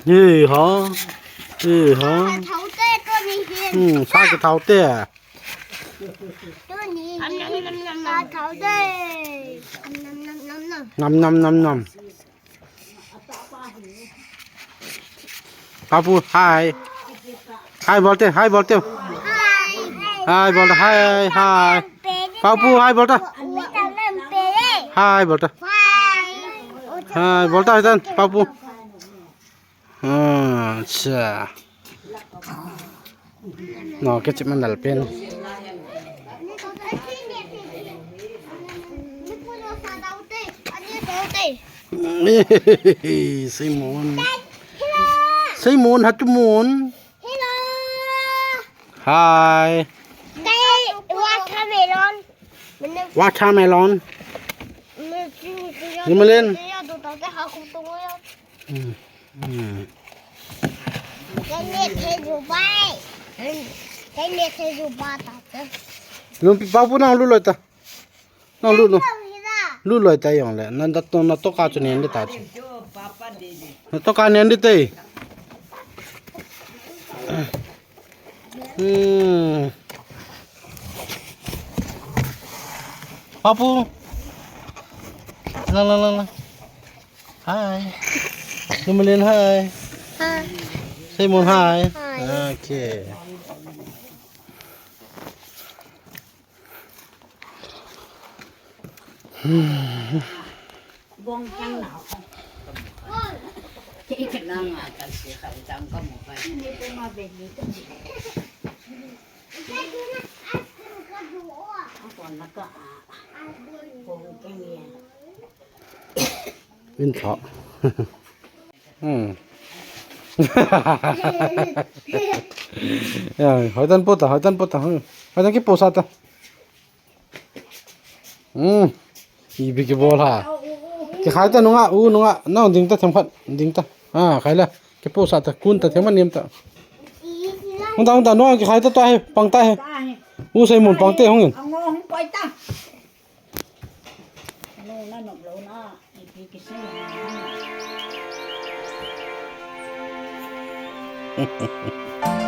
ເອີ ຮະ ເອີ ຮະ ເຖົ້າແຕ່ຕົວນີ້ເຫັນ ອືມ ຊາຍກະເຖົ້າແຕ່ ຕົວນີ້ ອຳນຳນຳນຳນຳ ຊາຍເຖົ້າແຕ່ ອຳນຳນຳນຳນຳ ນຳນຳນຳນຳ. ປາປູ Hi Hi ບອກເຕີ Hi ບອກເຕີ Hi ບອກເຕີ Hi Hi ປາປູ Hi ບອກເຕີ Hi ບອກເຕີ Hi ບອກເຕີ ປາປູ ອາ ຊະ. ເນາະ ກະຊິມາດັດແປງ ໄຊໂມນ ໄຊໂມນ ຮັດຈຸໂມນ Hi ໄດ້ watermelon watermelon ນີ້ມາຫຼິ້ນ ອືມ ອືມ ລຸງປີເປົາ ຜູ້ນ້ອງລຸ້ນເລີຍຕາ ນ້ອງລຸ້ນເນາະ ລຸ້ນເລີຍຕາ ຢ່ອງແຫຼະ ນັ້ນ ນັ້ນ ນັ້ນ ໂຕກາຈະແໜ້ນເດ້ຕາ ນັ້ນ ໂຕກາແໜ້ນເດ້ເຕ ອືມ ປາປູ ລະ ລະ ລະ ລະ Hi ລຸງມາຫຼິ້ນ Hi Hi ໄຊໂມນ Hi Hi ໂອເຄ ວິນເທາະ ອືມ ເອີ ຫອຍຕັນໂປຕາ ຫອຍຕັນໂປຕາ ຫອຍຕັນກິໂປຊາຕາ ອືມ ອີບີກິໂບລາ ກິຂາຍຕາ ນຸງອະ ອູ ນຸງອະ ນ້ອງດິງຕາ ເຂັມຂັດ ດິງຕາ ອາ ຂາຍລະ ກິໂປຊາຕາ ກຸນຕາ ເທັມມັນນິມຕາ ມັນຕາ ມັນຕາ ນ້ອງກິຂາຍຕາ ຕາ ປັງຕາ ອູ ໃສ່ໝູນປັງເຕ ຫ້ອງ ເອົາງໍ ຫ້ອງ ປອຍຕາ.